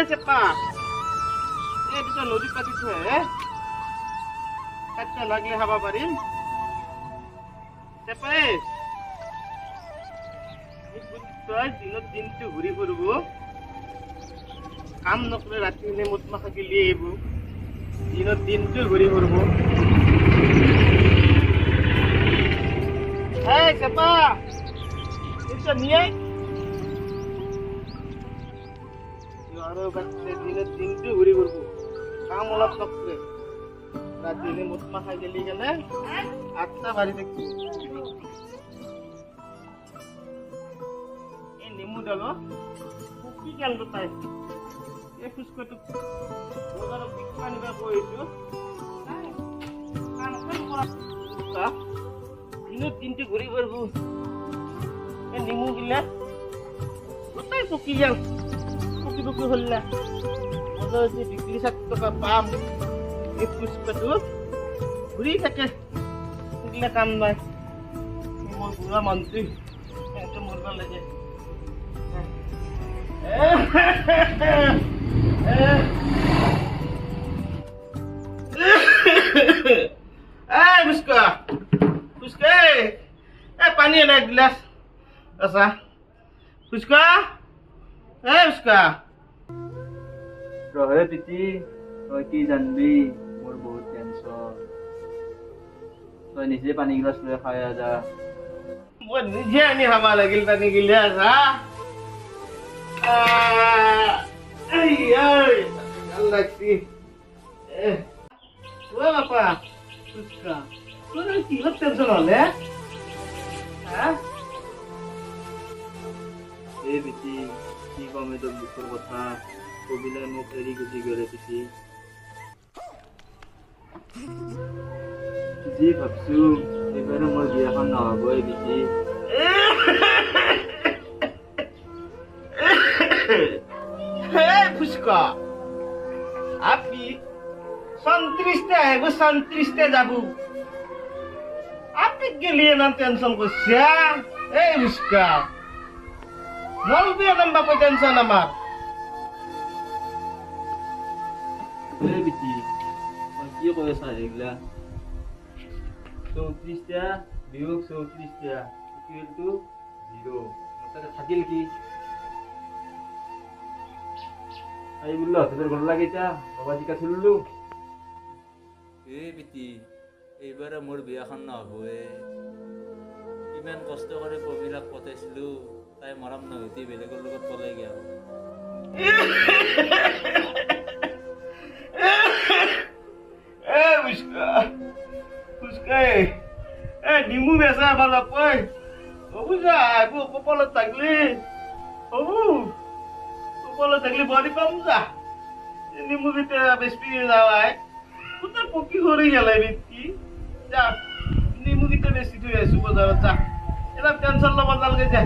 চেপা এই পিছত নদীত পাতি থৈ কাটবা লাগলে খাব পাৰিম। চেপা তই দিনত দিনটো ঘূৰি ফুৰিব, কাম নকৰে, ৰাতি হ'লে মদ মাখা গিলি আহিব, দিনত দিনটো ঘূৰি ফুৰিব। এই চেপা নিয়ে আৰু দিনত দিনটো ঘূৰি ফুৰিব, কাম অলপ নকৰে, ৰাতি হ'লে মদ মাখা গেলি কেনে 8টা বাঢ়ি থাকিব। এই নেমু ডালো কি গেল তাই এই ফুচকাটো বজাৰত বিকিব আনিব কৈ আহিছো। কাম চাম কৰা দিনত দিনটো ঘূৰি ফুৰিব, এই নেমু গিলা গোটেই পকি গেল, পকি পকি হল্লা। বজাৰত বিক্ৰী 4 টকা পাম। এই ফুচকাটো ঘূৰি থাকে, সেইগিলা কাম নাই। মোৰ বুঢ়া মানুহটো সেইটো মৰিব লাগে। এই ফুচকা ফুচকা এই পানী এনে এক গিলাচ আছা ফুচকা, এই ফুচকা। ৰহে পিতি, তই কি জানবি মোৰ বহুত টেনচন। তই নিজে পানী গিলাচ লৈ খাই যা। মই নিজে আনি খাব লাগিল পানী গিলাচ। হা লাগছি বাপা ফুচকা, তোৰ কিহত টেনচন হ'লে? হা এই পিতি, কি ক'ম এই তোক দুখৰ কথা। কবিলাই মোক এৰি গুচি গ'লে পিতি। যি ভাবছো এইবাৰ মোৰ বিয়াখন নহ'বই পিতি। ফুচকা আপি 37টা আহিব, 37টা যাব। আপি গেলি ইমান টেনচন কৰিছে। এই ফুচকা মৰবি একদম বাপে টেনচন আমাৰ। এই বিটি, তই কি কৈ আছা সেইগিলা? 34টা বিয়োগ 34টা ইকুৱেল টু 0। মোৰ থাকিল কি? এই বোলো তোৰ ঘৰ লাগে এতিয়া বাবা জিকা থুললো। এই বিটি, এইবাৰ মোৰ বিয়াখন নহ'বই। ইমান কষ্ট কৰি প্ৰমীলাক পঠাইছিলো, তাই মৰম নঘটি বেলেগৰ লগত পলাই গেল। এ নিমু বেচা ভাল বাপৈ হবু যা, এইবোৰ কপালত থাকলি হবু, কপালত থাকলি বৰি পাম যা। নিমু কেইটা বেচি যাৱাই গোটেই পকি সৰি গেলে বিকি যা। নিমু কেইটা বেচি থৈ আহিছো বজাৰত যা, এটা টেনচন ল'ব নালাগে যা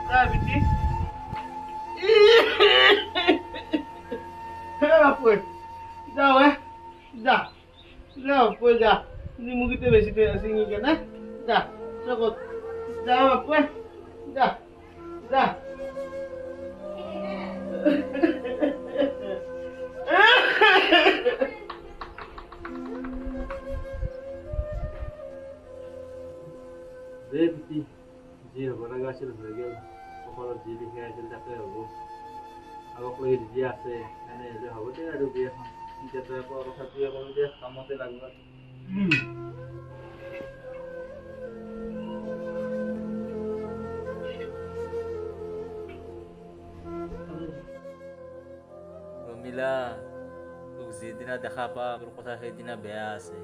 যা বিটি। বাপৈ যা ৱে যা যা বাপৈ যা, নিমু কেইটা বেচি থৈ আহিছো কেনে যা চকত যা বাপৈ যা যা। দে পিতি, যি হ'ব লগা আছিল হৈ গ'ল। কপালত যি লিখা আছিল তাকে হ'ব। আগক লৈ যি আছে এনে হ'লে হ'ব দে আৰু বিয়াখন। এতিয়া তই কোৱা কথাটোৱে কৰোঁ দে, কামতে লাগব। ৰমিলা, তোক যিদিনা দেখা পা তোৰ কথা সেইদিনা বেয়া আছে।